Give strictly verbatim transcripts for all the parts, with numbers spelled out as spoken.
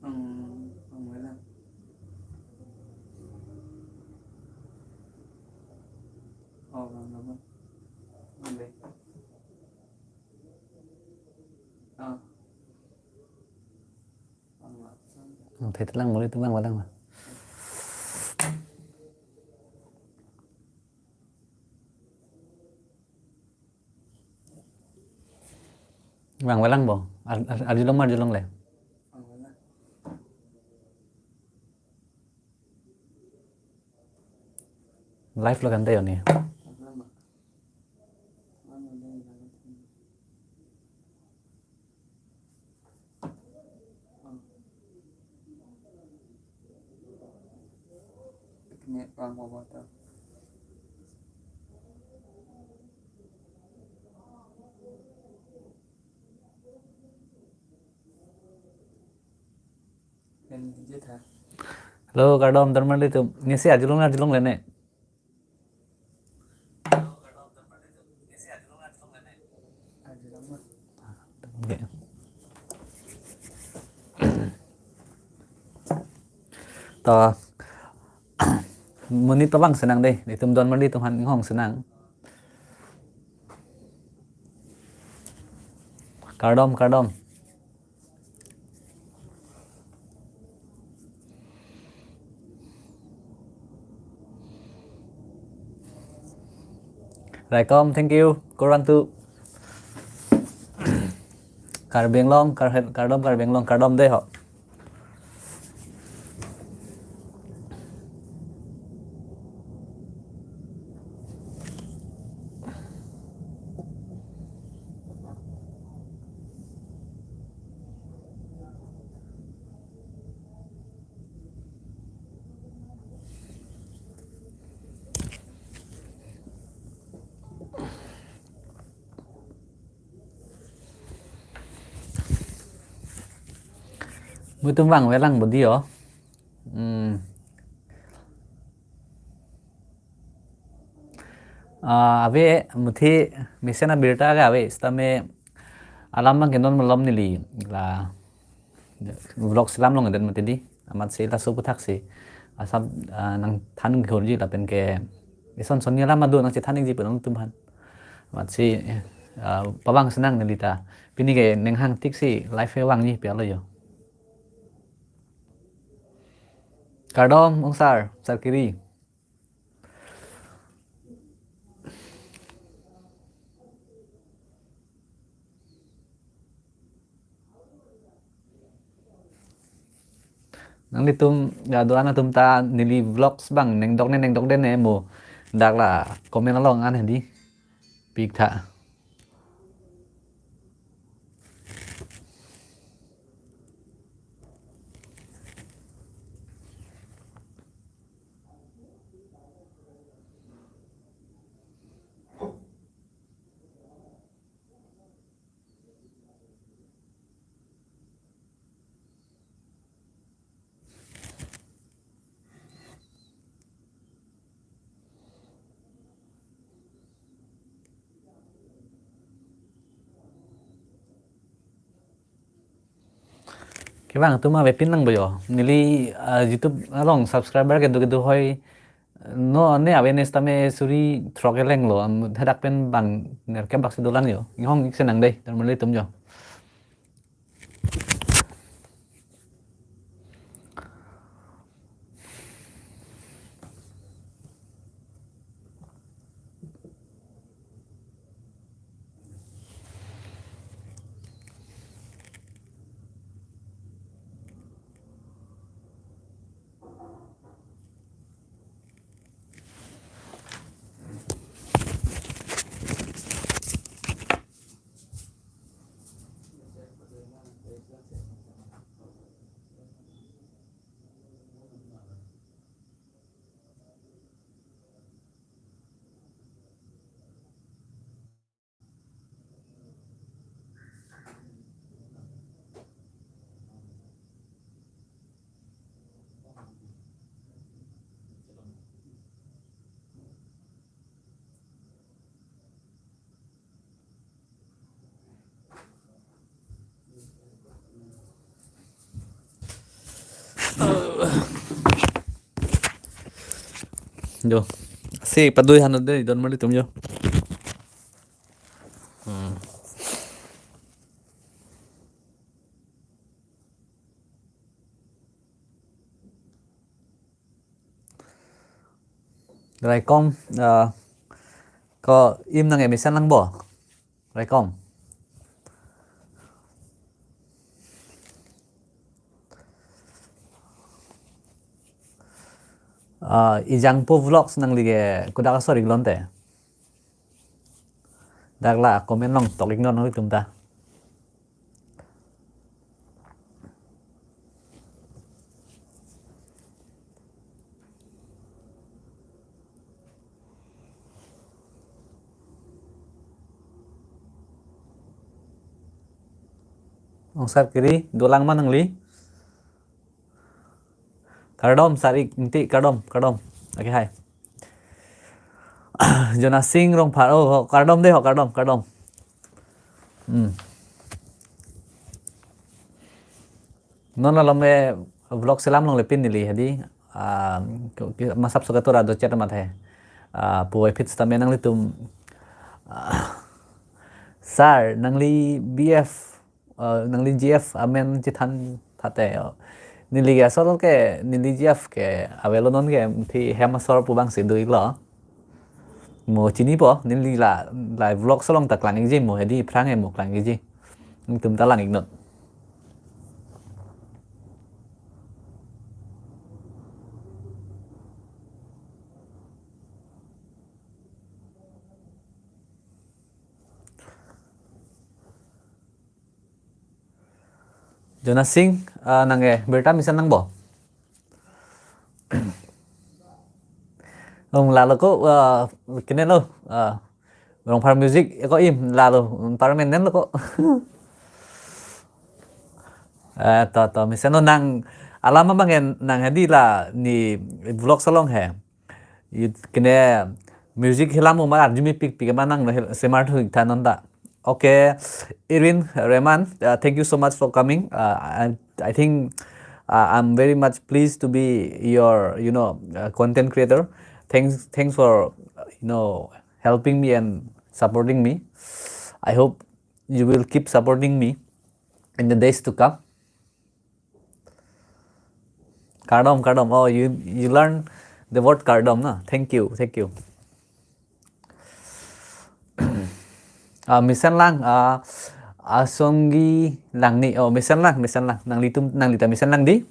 Ang, ang wala. Oh, ang naman. Ang deh. Ah. Ang wala. Ang thetelang muli tu bang walang ma. Bang walang bo. Ar-, ar-, arjulong ma arjulong le. Live lo kan tayo ni. Hello, kardom, dormali tu. Nisi arjulong arjulong le ne. Okay. To, monit pabang senang deh, itum dormali atum aphan inghong senang. Kardom, kardom. Raikom, thank you. Koran tu. Karbi Anglong, Kar-, kardom, Karbi Anglong, kardom deh ho. Mutum bang welang bodi yo. Hmm. Ah, ave muthi mesen abirta ke ave, sitame alam bang ke non malom neli la vlog selam longledet mati di. Amatsi laso aputhak si asap, ah, nangthan ghorji lapen ke ison son alam adu nangchethan ikji pu nangtum aphan. Amatsi, ah, pabang senang neli ta. Pini ke ning hangtik si live ke vangji pu alo yo. Kardom, Ong Sar, Sar Kiri. Nanglitum, ya, do-an atum ta neli vlogs bang nangdok ne, nangdok den ne mo. Dak la comment along an hedi. Pik tha. Kevang atum avepin lang bo yo. Neli, ah, YouTube along subscriber kedo kedo hoi. No, ne awareness tame suri throk eleng lo. Am, hadak pen bang nerkep bak si dolang yo. Inghong ik senang dei, dormali atum yo. Jo. Si padui hanu de don mali tum jo. Hmm. Raikom, ah, ko im nang emission lang bo. Raikom. Ah, Ijangpo Vlogs nangli ke kodak asor iklonte. Dak la comment along tok iknon nangtum ta. Ongsar Kiri, dolang ma nangli? Kardom, Sarik, Ingti, kardom, kardom. Okay, hi. Jonasing Rongphar, oh, ho, kardom de, ho, kardom, kardom. Hmm. Non la lom e vlog selam longle pin neli hedi. Ah, ke, ke, masap suka tura do chat amat he. Ah, puvoiphit sitame nanglitum. Ah, sir, nangli B F, ah, nangli G F amen chethan thate, oh. Neli ke asor ke, neli G F ke avelo non ke thi hem asor pu bang si do iklo. Mo chinipo, neli la, la vlog along ta klang ikji mo hedi aphrang e mo klang ikji. Nangtum ta lang iknon. Jonasing, ah, nang e, birta mesen nang bo? Ong lalo ko, ah, kene lo, ah, Rongphar Music, eko im lalo, permanent lo ko. Eh, to, to, mesen lo nang, alam abang en nang hedi la ne vlog along he. It kene music hilam umar arjumi pikpik ma nang hel-, semar thu thanon ta. Okay, Irwin Rehman, uh, thank you so much for coming. Uh, I, I think, uh, I'm very much pleased to be your, you know, uh, content creator. Thanks, thanks for, uh, you know, helping me and supporting me. I hope you will keep supporting me in the days to come. Kardom, kardom. Oh, you, you learn the word kardom, na? Thank you, thank you. Ah, mesen lang, ah, Asonggi Langni. Oh, mesen lang, mesen lang. Nanglitum, nangli ta mesen lang di.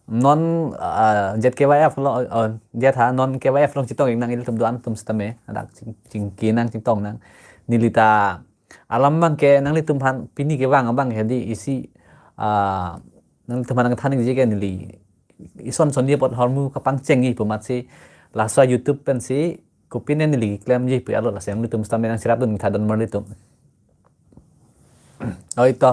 Non, ah, Z K Y F lo, oh, Z ha, non K Y F along chetong ik nang ilitum do-an atum sitame. Adak ching, chingki nang chetong nang. Neli ta alam abang ke nanglitum aphan pini kevang abang hedi isi, ah, nanglitum aphan nangthan ikji ke neli ison son di apot ahormu kapangchengji pu amatsi laso YouTube pensi kopine neli klemji pu alo, lasi nanglitum sitame nang cherap dun tha don marli tum. Oi to,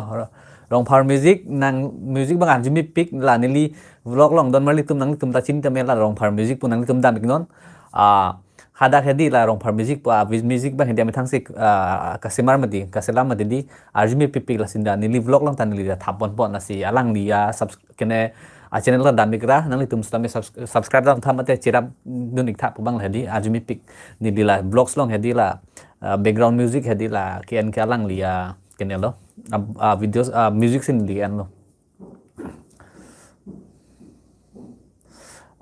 Rongphar Music, nang music abang arjumi pik la neli vlog along don marli tum, nanglitum ta chini tame la Rongphar Music pu nanglitum dam iknon. Ah, hadak hedi la Rongphar Music pu, ah, music abang hedi amethang si, ah, kasemar mati, kaselam mati di, arjumi pikpik lasi neli vlog along ta neli ta thap ponpo, lasi alangli a subs-, kene a channel ta dam ikra, nanglitum sitame subs-, subscribe dam tha mate cherap dun ik tha pu abang hedi, arjumi pik neli la vlogs along hedi la, ah, background music hedi la ke-en ke alangli a kene lo, ah, ah, videos, ah, music si neli en lo.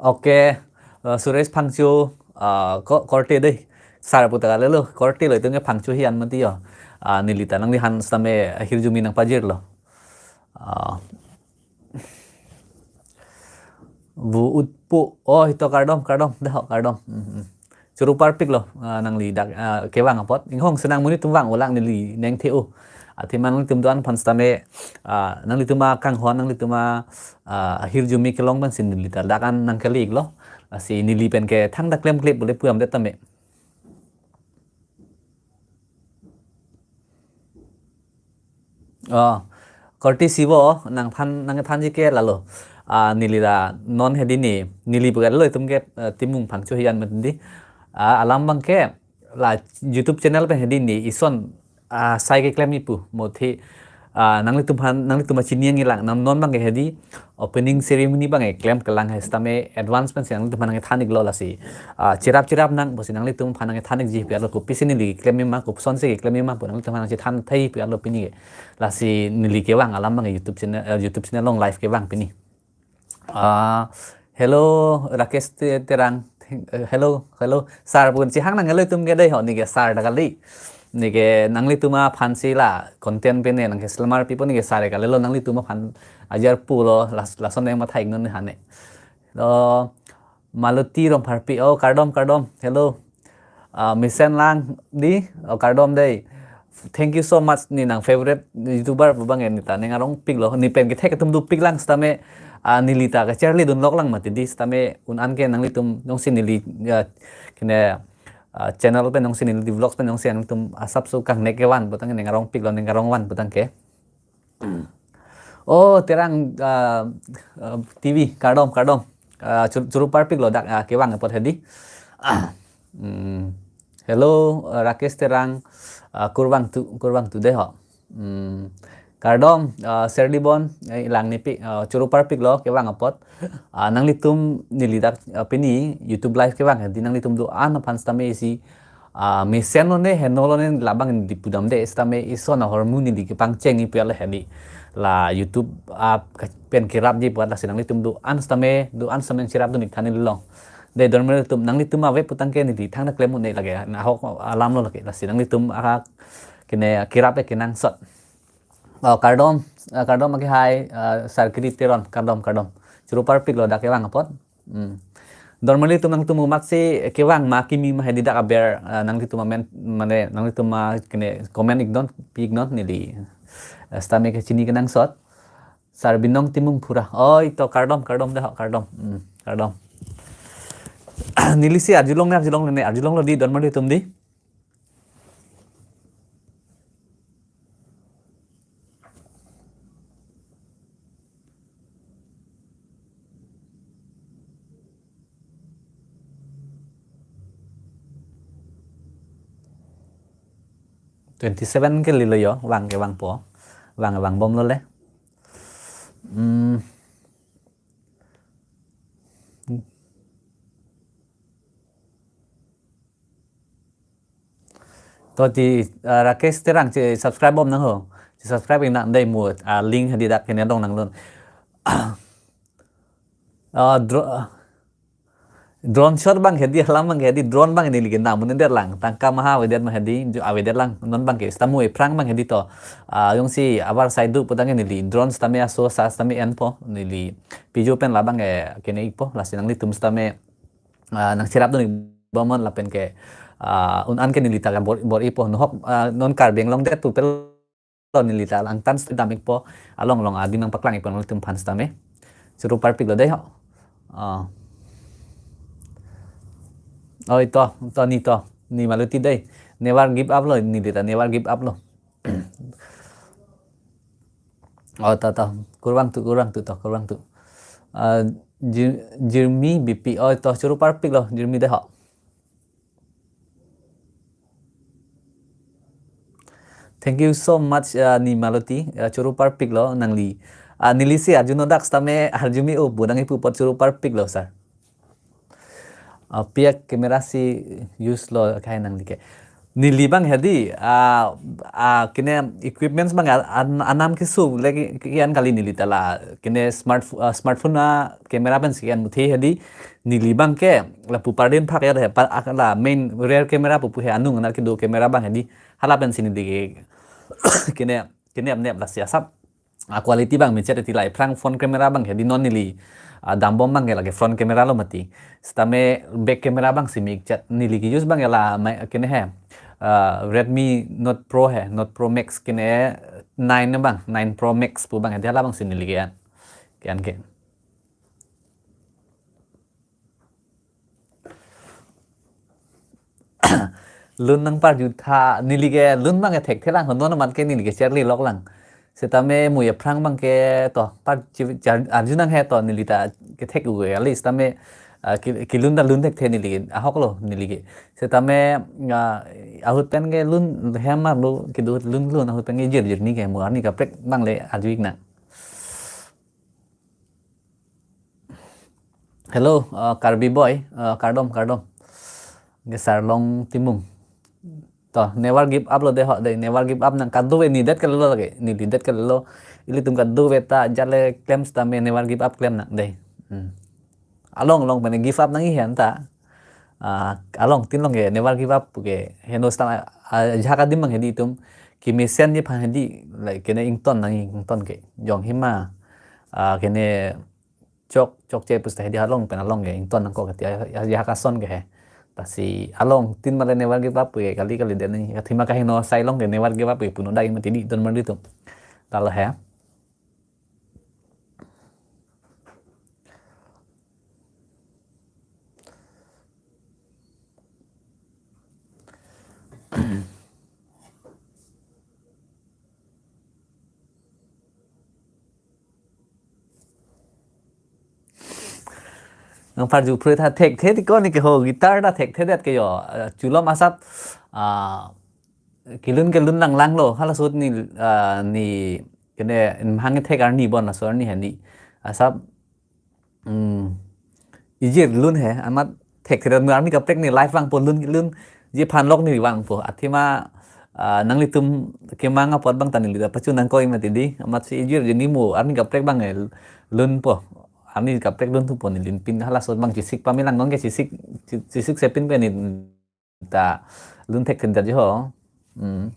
Okay, eh, Suresh Phangcho, ah, ko-, korte dei. Sar pu ta kalilo, korte lo itum ke Phangcho hi an mati yo. Ah, neli ta nangli han sitame ahirjume nangpajirlo. Ah. Bu Utpu, oh, ito kardom, kardom, dah, kardom. Hmm, hmm. Churu parpik lo, ah, nangli dak, ah, kevang apot. Inghong senang monit atum vang ulang neli neng the-o. Athema nanglitum do-an aphan sitame, ah, nanglitum akanghon, nanglitum a, ah, ahirjume kelong pensi neli ta dak an nangkele iklo. Lasi neli pen ke thangta klemkle pule pu amdet tame. Oh, korte si bo, nangphan, nangphanji ke lalo. Ah, neli la non hedi ne, neli pu kalilo itum ke, eh, Timung Phangcho hi an mati di. Ah, alam abang ke la YouTube channel pen hedi ne ison, ah, sai keklemji pu, mo the, Ah, nanglitum aphan, nanglitum achini nangkelang, nang non abangke hedi opening ceremony abangke klem kelang he sitame advance pensi nanglitum aphan nangkethan-iklo lasi. Ah, chirap chirap nang pusi nanglitum aphan nangkethan-ikji pu arlo, kopisi neli keklem ma, kopusonsi keklem ma pu nanglitum aphan nangchethan thai pu arlo pini ke. Lasi neli kevang alam abangke YouTube channel, eh, YouTube channel along live kevang pini. Ah, hello, Rakesh Te-, Terang. Thank-, eh, hello, hello. Sir pu chihang nanghelo itum ke dei ho, neke sir ta kali. Neke nanglitum aphansi la content pen-e nangke selamar pipo, neke sir kalilo, nanglitum aphan ajar pulo, las-, lason nangmatha-iknon ne hane. Lo, Maloti Rongpharpi, oh, kardom, kardom. Hello. Ah, mesen lang dei, oh, kardom dei. Thank you so much, ne nang favorite YouTuber pu abangke ne ta ning arongpiklo, ne pen kethek atum dopik lang sitame, ah, neli ta kacharlidunlok lang mati dei sitame un-an ke nanglitum jongsi neli, ya, kene, ah, channel pen jongsi neli vlogs pen jongsi nanglitum asapso kangnek kevan putangke ning arongpiklo, ning arongvan putangke. Oh, Terang, ah, ah, T V, kardom, kardom. Ah, chur-, choro parpiklo dak, ah, kevang apot hedi. Ah, hmm. Hello, ah, Rakesh Terang, ah, kurvangthu, kurvangthu dei ho. Hmm. Kardom, ah, Serlibon, eh, lang nipi, ah, choro parpiklo kevang apot. Ah, nanglitum neli dak, ah, pini YouTube live kevang hedi, nanglitum do-an aphan sitame isi, ah, mesen lone, heno lone labang dipudamde sitame ison ahormu neli kepangcheng-ik pu arlo hedi. La YouTube, ah, ka-, pen kerapji pu arlo lasi nanglitum do-an sitame, do-an sitame chirapdun-ik tha neli along. Dei, dormer atum, nanglitum ave putangke neli thangta klem un-e lake, nahok alamlo lake, lasi nanglitum, ah, kene kerap-e kenangsot. Oh, kardom, ah, kardom ake hai, ah, Sarkiri Teron, kardom, kardom. Choro parpiklo dak kevang apot. Hmm. Dormer atum, nangtum umat si kevang ma kimi ma hedi dak aber, ah, nanglitum amen, mane nanglitum ma kene comment-iknon, pi-iknon neli. Ah, sitame kachini kenangsot. Sarbinong Timung Phura. Oi, to kardom, kardom dei ho, kardom. Hmm, kardom. Neli si arjulong ne, arjulongle ne, arjulonglo dei, dormer atum dei. Twenty seven ke lilo yo, vang ke vangpo. Vang, vangbomlo le. Hmm. To ti, ah, Rakesh Terang, che subscribe bom nang ho. Che subscribe-ik nang dei mo, ah, link hedi dak kene dong nanglun. Ah, dro-, ah, drone shot abang hedi, alam abang hedi, drone abang neli ke nam un-edet lang. Tangka maha avedet ma hedi, jo avedet lang, non abangke. Sitame aphrang abang hedi to. Ah, jongsi abar saidu putangke neli drone sitame aso asa sitame enpo, neli pijo pen labang, eh, kene-ikpo, lasi nanglitum sitame, ah, nangchirapdun-ik bomnon lapen ke, ah, un-an ke neli ta bor-, bor-ipo, nahok, ah, non Karbi Anglong det pu pelo neli ta langtan sitame dam-ikpo, along along adim nangpaklang-ikpo nanglitum aphan sitame. Choro parpiklo dei ho. Ah. Oi to, to ne to, ne Maloti dei. Never give up lo, neli ta never give up lo. Oh, to, to. Kurvangthu, kurvangthu to, kurvangthu. Ah, Jir-, Jirmi B P. Oh, to, choro parpiklo, Jirmi dei ho. Thank you so much, ah, ne Maloti. Ah, choro parpiklo nangli. Ah, neli si arjunon dak sitame arju me-o pu nangkipu apot choro parpiklo, sir. Ah, pi a-camera si use lo kai nangli ke. Neli abang hedi, ah, ah, kene equipments abang a-, an-, anam keso le ke-, ke-an kali, neli ta la kene smart pho-, ah, smartphone a-camera pensi ke-an muthe hedi, neli abangke lapu pardin phak ya he, pa-, ak-, la main rear camera pupu he, anung anak kedo camera abang hedi, hala pensi neli ke kene, kene apnep lasi asap, ah, quality abang mechet ti la aphrang front camera abang hedi non neli, ah, dambom abangke lake front camera lo mati. Sitame back camera abangsi mechet, neli ke-use abangke la mai kene he, ah, Redmi Note Pro he, Note Pro Max kene nine abang, nine Pro Max pu abang hedi, hala abangsi neli ke-an. Ke-an ke. Lun nangparjutha, neli ke lun abangke thekthe lang, non amat ke neli ke charlilok lang. Sitame mo aphrang abangke to, par chi-, char-, arju nang he to, neli ta kethek-ik kali, sitame Ah, ki-, kelun ta lun thekthe neli ke, ahok lo neli ke. Setame, ah, ahut pen ke lun hem arlo, kedo lun lun ahut pen ke jirjir ni ke, mo arni kaprek abang le ajuik nang. Hello, ah, Karbi boy, ah, kardom, kardom. Ke Sarlong Timung. To, never give up lo dei ho dei, never give up nang, kadokave nedet kalilo lagi, nedet kalilo. Ilitum kadokave ta jale klem setame never give up klem nang dei. Hmm. Along along pen give up nangji hen ta. Ah, along tin along ke never give up ke heno setame, ah, ajahak adim abang hedi itum. Kemesenji aphan hedi, like, kene ington nangji, ington ke. Jong hima, ah, kene chok, chokche pusita hedi along pen along ke ington nangkok ke ti, ah, ajahak ason ke he. Lasi along tin male never give up ke kali kalidet nangji. Athema kaheno asai along ke never give up ke puno dai mati di don mandi tu. Talo he. Nang parju phure tha thekthe ti ko ni ke ho, guitar ta thekthedet ke jo. Eh, chulom asap, ah, kelun kelun langlang lo, halaso ni, ah, ni kene hang thek arni bon laso arni handi. Asap, hmm, ijir lun he, amat thekthedet mo arni kaprek ni live vangpo, lun lun ji aphan lok ni vangpo. Athema, ah, nanglitum kemang apot abang ta neli ta pachu nangkok mati di, amat si ijir ji ni mo arni kaprek abang he lunpo. Arni kaprek lun thupo, neli pin halaso abang chesik pame lang, non ke chesik, chesik sepin pen ni ta lun thekthe jo. Hmm.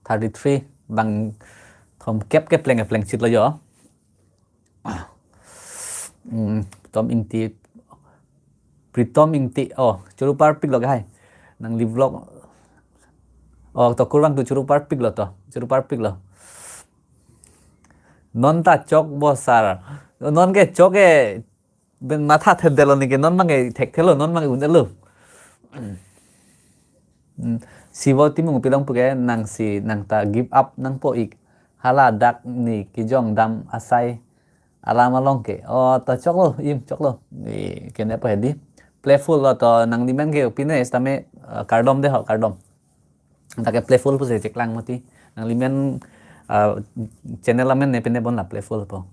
Thirty-three, bang thom kep kepleng kepleng chit lo jo. Hmm, Tom Ingti, Pritom Ingti, oh, choro parpik lo ke hai. Nangli vlog. Oh, to kurang tu choro parpik lo to, choro parpik lo. Non ta chok bo sir. Non ke chok ke ben matha thedetlo ni ke, non abang ke thekthelo, non abang ke un-elo. Hmm. Sivo Timung pi along pu ke, nang si nang ta give up nangpo ik. Hala dak ni kejong dam asai alam along ke. Oh, to choklo, im choklo. Ni kene apa hedi? Playful lo to, nangli men ke pine setame, eh, kardom dei ho, kardom. Dak ke Playful pusi cheklang mati. Nangli men, ah, channel amen ne pine bon la Playful po.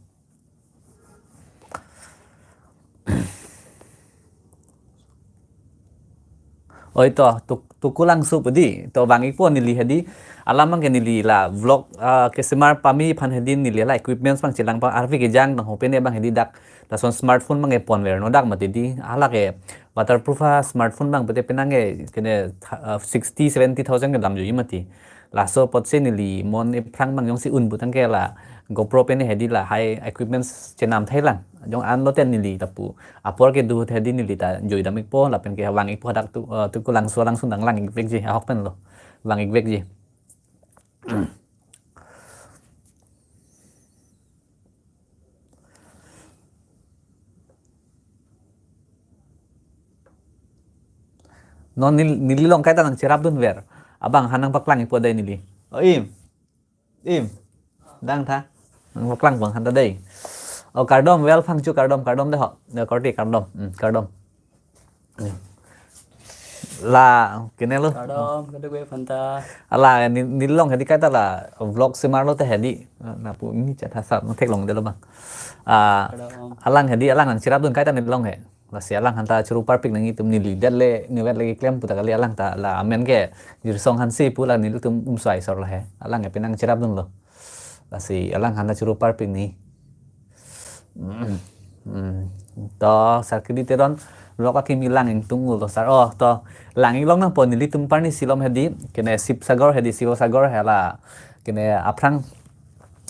Oi to, Tuk-, Tuku Langso pu di, to vang ikpo neli hedi. Alam abang ke neli la vlog, ah, kesemar pame aphan hedi neli la equipments abang chelang pa, arve kejang tang ho pine abang hedi dak lason smartphone abang ke ponver no dak mati di. Hala ke waterproof a smartphone abang pute penang ke kene, ah, sixty, seventy thousand ke dam juji mati. Laso apotsi neli mon ephrang abang jongsi un pu tangte la GoPro pen hedi lahai equipments chenam thailang. Jong an lote neli ta pu. Apor kedo hedi neli ta joi dam ikpo lapen ke vang ikpo dak Tu, eh, Tuku Langso alangsun nang lang ikvekji, ahok pen lo. Vang ikvekji. Non nel-, neli along kaita nangcherapdunver. Abang aphan nangpaklang ikpo dei neli. O im. Im. Dang tha. Nangpaklang abang aphan ta dei. O kardom, well phangcho kardom, kardom dei ho. Ya, korte kardom. Hmm, kardom. La, kene lo. Kardom, kadokave aphanta. Ala, ne-, neli along hedi kaita la vlog semar lote hedi. Na pu ini chat hasap, nang theklongdetlo abang. Ah, kardom. Alang hedi, alang nangcherapdun kaita neli along he. Lasi alang aphanta choro parpik nang itum neli det le, nevet le keklem pu ta kali alang ta la amen ke Jirsong Hanse pu la nelitum umsai sor la he. Alang ke penang cherapdunlo. Lasi alang aphanta choro parpik ni. Hmm. Hmm. To, Sar Kidi Teron, vlog akimi lang ingtung ulo sir. Oh, to, lang inglong nangpo nelitum parni silom hedi, kene Sibsagar hedi, Sibsagar hala, kene aphrang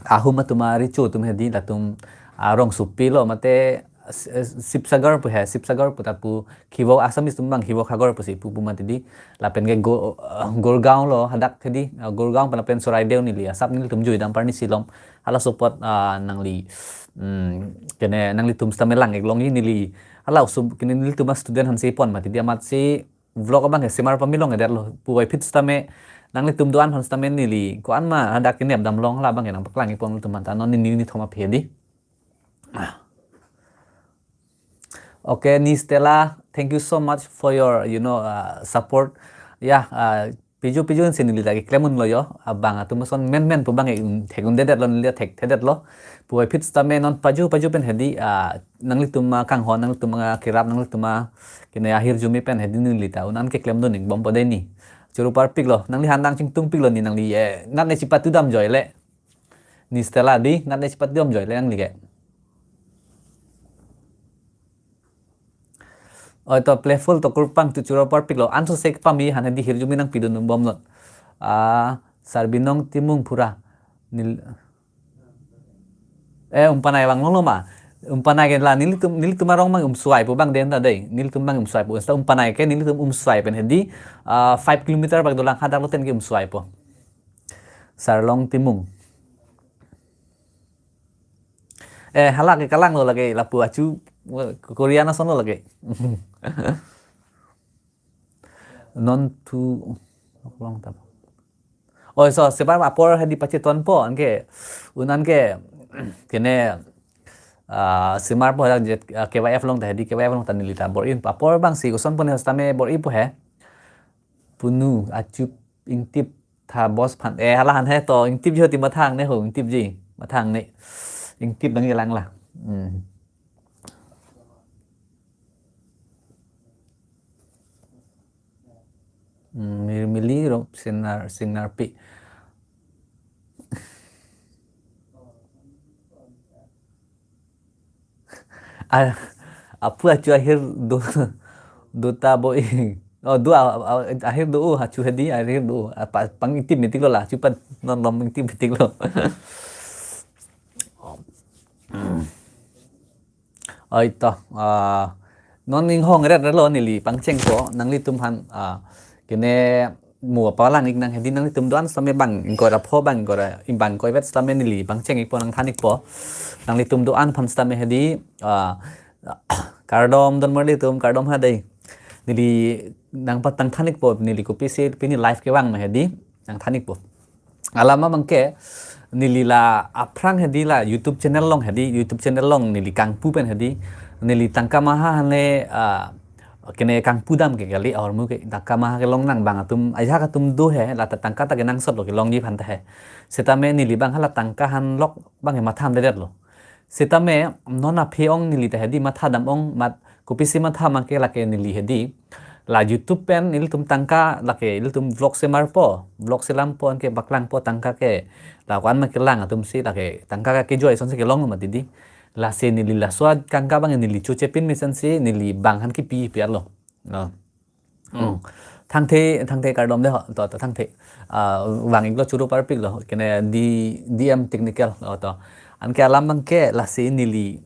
ahum atum arecho atum hedi, latum arong supi lo, mate, eh, Sibsagar pu he, Sibsagar pu ta pu, Khivo Assamese atum abang Khivo Khagor pusi pu pu mati di, lapen ke Go-, eh, Gurgaon lo, hadak hedi, eh, Gurgaon pen lapen Charaideo neli, asap nelitum joi dam parni silom, halaso apot, ah, nangli, hmm, kene nanglitum setame lang iklongji neli. Hala osomar kene nelitum a student aphansi pon mati di amatsi vlog abang ke semar pame longledetlo. Puvoiphit setame nanglitum do-an aphan setame neli ko-an ma hadak kene damlong la abang ke nangpaklang ikpo nelitum aphanta non nini nithom aphi di. Okay, Ni Stella, thank you so much for your, you know, uh, support. Ya, uh, piju piju si neli lake klem unlo yo. Abang atum ason men men pu abang, eh, thek undedetlo, neli thekthedetlo. Puvoiphit sitame non paju paju pen hedi, ah, nanglitum akanghon, nanglitum akerap, nanglitum akene ahirjume pen hedi neli ta un-an keklemdun ingbompo dei ni. Choro parpiklo, nangli han nangchingtungpiklo ni nangli, eh, natne chipatudam joi le. Ni Stella dei, natne chipatudam joi le nangli ke. Oi to, Playful Tokur pang tu choro parpiklo. Ansose pame han hedi hirjume nangpidun bomlo. Ah, Sarbinong Timung Phura. Nel-, eh, Umpanai vang longlo ma. Umpanai ke la nelitum, nelitum arong abang Umswai pu abang den ta dei. Nelitum abang Umswai pu. Seta Umpanai ke nelitum Umswai pen hedi, ah, five kilometer bak dolang, hadak loten ke Umswai pu. Sarlong Timung. Eh, hala ke kalanglo lake, lapu achu, Korean asonlo lake. Non tu, long tap. Oh, so, sebar apor hedi pachetonpo, anke, un-an ke, kene, ah, semarpo hedi, ah, K Y F along ta hedi, K Y F along ta neli ta bor-i apor abang si kosonpo ne sitame bor-ipo he. Punu, achup, ingtip tha boss aphan. Eh, hala han he to, ingtip jo ti mathang ne ho, ingtip ji. Mathang ne. Ingtip nangkelang la. Hmm. Hmm, Mir-, Mili ro, Sinar, Sinarpi. Ah, apu achu ahir do, do ta bor-i. Oh, do a, a, ahir do, oh, achu hedi, ahir do. Apa, pangingtip metiklo la, achu pan non lom ingtip metiklo. Oi to, ah, non inghong ret relo neli pangchengpo, nanglitum aphan, ah, kene mo palang-ik nang hedi nanglitum do-an sitame bang, ingkoi ra pho bang, ingkoi ra, imbang koi vet sitame neli pangcheng-ikpo, nangthan-ikpo. Nanglitum do-an aphan sitame hedi, ah, kardom don marli atum, kardom ha dei. Neli nangpathan than-ikpo, neli kopisi pini live kevang ma hedi, nangthan-ikpo. Alam abang ke, neli la aphrang hedi la YouTube channel along hedi, YouTube channel along neli kangpu pen hedi, neli tangka maha hane, ah, kene kangpu dam ke kali, ahormu ke tangka maha kelong nang bang atum, ajahak atum do he, la ta tangka ta kenangsotlo kelongji aphan ta he. Sitame neli bang hala tangka hanlok bang he mathadamdedetlo. Sitame non aphi ong neli ta hedi mathadam ong mat, kopisi matha ma ke lake neli hedi. La YouTube pen ilitum tangka lake ilitum vlog semarpo, vlog selampo anke baklangpo tangka ke. La ko-an ma kelang atum si lake tangka ke kejoi asonsi kelong ma didi. Lasi neli laso atangka bang neli choche pin mesensi neli bang han kipi piarlo. No. Hmm. Thangthe, thangthe kardom dei ho, to, to thangthe. Ah, vang-iklo choro parpiklo, kene D, D M Technical, oh, to. Anke alam abang ke lasi neli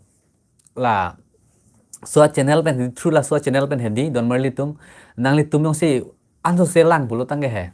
laso achannel pen, through laso achannel pen hedi, don marli atum, nanglitum jongsi ansose lang pulo tangke he.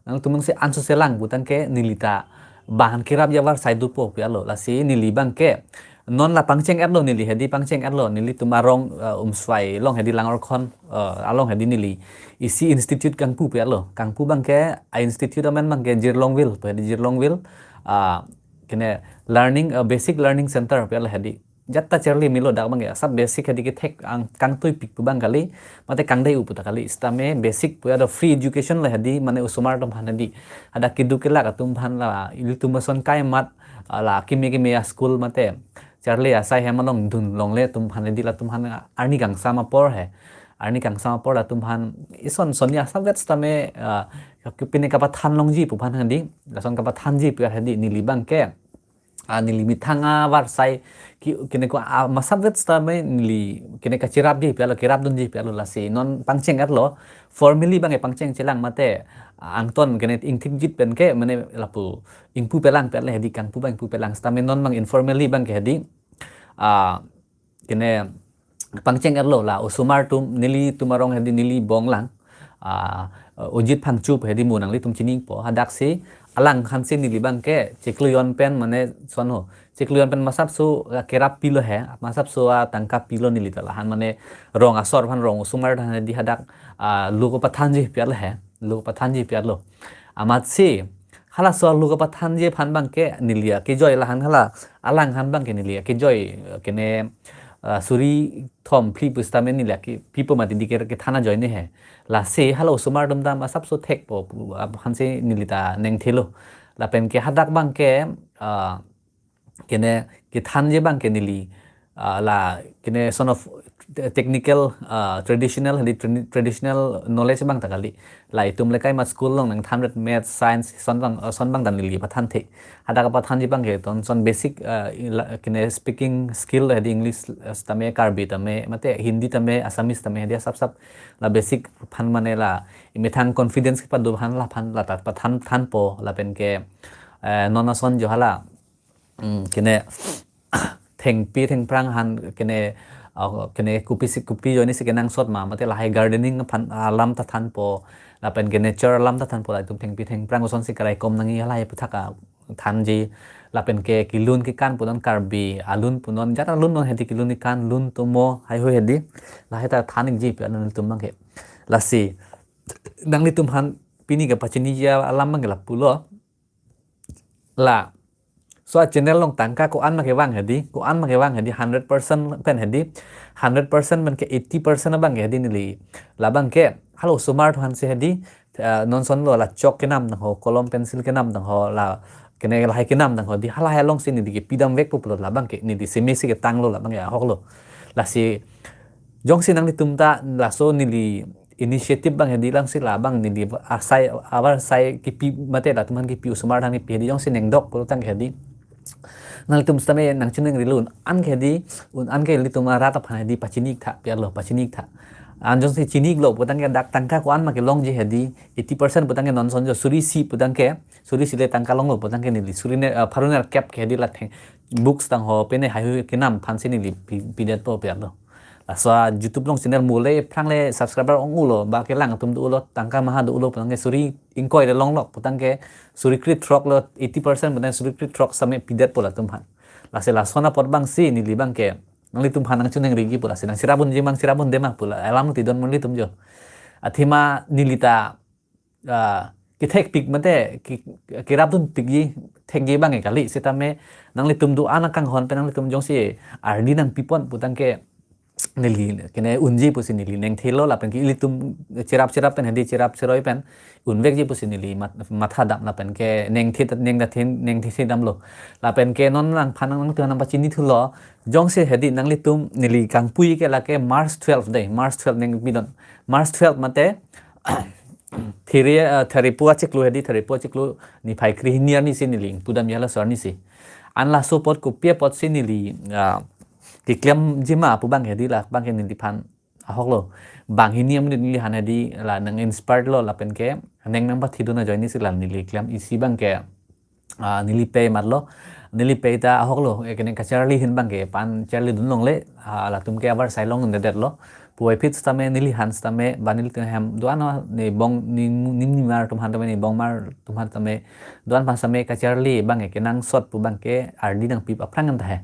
Nanglitum jongsi ansose lang pu tangke neli ta bang han kerapji avarsai dopo piarlo. Lasi neli bang ke non la pangcheng-etlo neli hedi pangcheng-etlo nelitum arong, eh, Umswai along hedi Langorkhon, eh, along hedi neli isi institute kangpu piarlo. Kangpu bang ke a institute amen bang ke Jirlongville pu hedi Jirlongville, ah, kene learning, eh, basic learning center piarlo hedi. Jatta charli melo dak bang ke asap basic hedi kethek ang kangtuipik pu bang kali, mate kangdei-u pu ta kali, sitame basic pu ada free education le hedi, mane osomar atum aphan hedi. Ada keduk kelak atum aphan la ilitum ason kai mat, ah, la keme keme a school mate charli asai hem along dunlongle atum aphan hedi, latum aphan arni kangsam apor he. Arni kangsam apor latum aphan ison sonni asap vet sitame, ah, pine kapathan longji pu aphan hedi, lason kapathanji pu hedi neli bang ke. Ah, neli methang avarsai ki, kene ko, ah, masap vet sitame neli kene kacherapji piarlo, kerapdunji piarlo lasi non pangcheng-etlo, formally bang ke pangcheng chelang mate, ah, angton kene ingthikjit pen ke mane lapu ingpu pelang piarlo hedi kangpu bang ingpu pelang sitame non bang informally bang ke hedi, ah, kene pangcheng-etlo la osomar atum nelitum arong hedi neli bong lang, ah, Ojit Phangcho pu hedi mo nanglitum chiningpo, hadaksi alang hansi neli bang ke chiklo jon pen mane son ho, chiklo jon pen masapso, ah, kerap pilo he, masapso atangka pilo neli ta la han mane rong asor aphan rong osomar aphan hedi hadak, ah, lo kapathanji piarlo he, lo kapathanji piarlo. Amatsi Halaso alu kapathanji aphan abangke neli akejoi lahan hala alang aphan abangke neli akejoi, eh, kene, eh, suri thom phli pusitame neli ake pipo mati di ke, kethan ajoine he. Lasi hala osomar atum ta asapso thekpo pu aphansi neli ta nengthelo. Lapen ke hadak abangke, ah, kene kethanji abangke neli, ah, la kene son of te-, technical, ah, traditional, hadi tra-, traditional knowledge abang ta kali. La itum lekai ma school along nangthandet math, science, son abang, ah, son abang ta neli pathanthe. Hadak kapathanji abangke ton son basic, ah, i la, kene speaking skill hadi English, ah, tame, Karbi tame, mate Hindi tame, Assamese tame, hadi asap sap la basic aphan mane la imethang confidence kepado aphan laphan la ta pathan thanpo lapen ke, eh, non ason jo hala, mm, kene thengpi thengphrang aphan kene, ah, kene kopisi kopi ajoinesi kenangsot ma, mate lahai gardening aphan alam ta thanpo, lapen ke nature alam ta thanpo, la itum thengpi thengphrang kosonsi karaikom nangji halahai aputhak thanji, lapen ke kelun kekan punon, Karbi alun punon, jat alun non hedi kelun kekan, lun tomo, haihui hedi, lahai ta than-ikji pu anon ilitum abangke. Lasi nanglitum aphan pini kepachiniji alam abangke lapulo. Laso a-channel along tangka ko-an ma kevang hedi, ko-an ma kevang hedi, hundred percent pen hedi, hundred percent pen ke eighty percent abangke hedi neli. La abangke hala osomar atum aphansi hedi, eh, non sonlo la chalk kenam tangho, kolom pencil kenam tangho, la kene lahai kenam tangho hedi, halahai alongsi neli kepidam vekpo pulo, la abangke neli semesi ketanglo, la abangke ahoklo. Lasi jongsi nanglitum ta laso neli initiative abang hedi, langsi la abang neli asai, avarsai kipi mate latum aphan kipi, osomar atum aphan kipi hedi jongsi nengdok pulo tangke hedi, nanglitum sitame nangchiningrilo, un-an ke hedi, un-an ke ilitum arat aphan hedi pachini-iktha pu alo, pachini-iktha. An jongsi chini-iklo pu tangke dak tangka ko-an ma kelongji hedi, eighty percent pu tangke non son jo suri isi pu tangke, suri isi le tangka longlo pu tangke neli suri ne, eh, pharo nerkep ke hedi la theng books tangho, pene haihui kenam aphansi neli pi-, pidetpo pu alo. Laso a-YouTube along channel mole phrang le subscriber ong-olo, ba kelang atum do-olo, tangka maha do-olo pu tangke suri ingkoi le longlok pu tangke suri kre-throk lo, eighty percent pu tangke suri kre-throk sitame pidetpo latum aphan. Lasi lason apot abangsi neli abangke nanglitum aphan nangchiningriji pu, lasi nangcherap unji ma, cherap unde ma pu la alam tidon nanglitum jo. Athema neli ta, ah, kethekpik mate ke-, kerapdunpikji, thekji abangke kali, sitame nanglitum do-an akanghon pen nanglitum jongsi ardi nangpipon pu tangke neli kene unji pusi neli nengthelo, lapen ke ilitum cherap cherap pen hedi, cherap cheroi pen unvekji pusi neli mat-, mathadam, lapen ke nengthe, nengthe, nengthe damlo. Lapen ke non nangphan nangtum aphan nangpachinithulo, jongsi hedi nanglitum neli kangpui ke lake March twelve dei, March twelve nangpidon. March twelve mate Thiri, eh, Thiripu achiklo hedi, Thiripu achiklo niphai krehini arnisi neli pudamji halaso arnisi. An laso apot kopi apotsi neli, ah, keklemji ma pu abang hedi, la abangke neliphan ahoklo. Banghini amonit neliphan hedi la nang-inspire lo, lapen ke neng nangpathidun ajoinesi la neli klem isi abangke, ah, neli pei matlo. Neli pei ta ahoklo, eh, kene kacharli ahin abangke pan charlidun longle, ah, latum ke avarsai longdedetlo. Puvoiphit sitame neliphan sitame, ba nelitum hem do-an, ne bong, ne, ne, nemar atum aphan tame, ne bongmar atum aphan tame, do-an aphan sitame kacharli abangke kenangsot pu abangke ardi nangpip aphrang an tahai.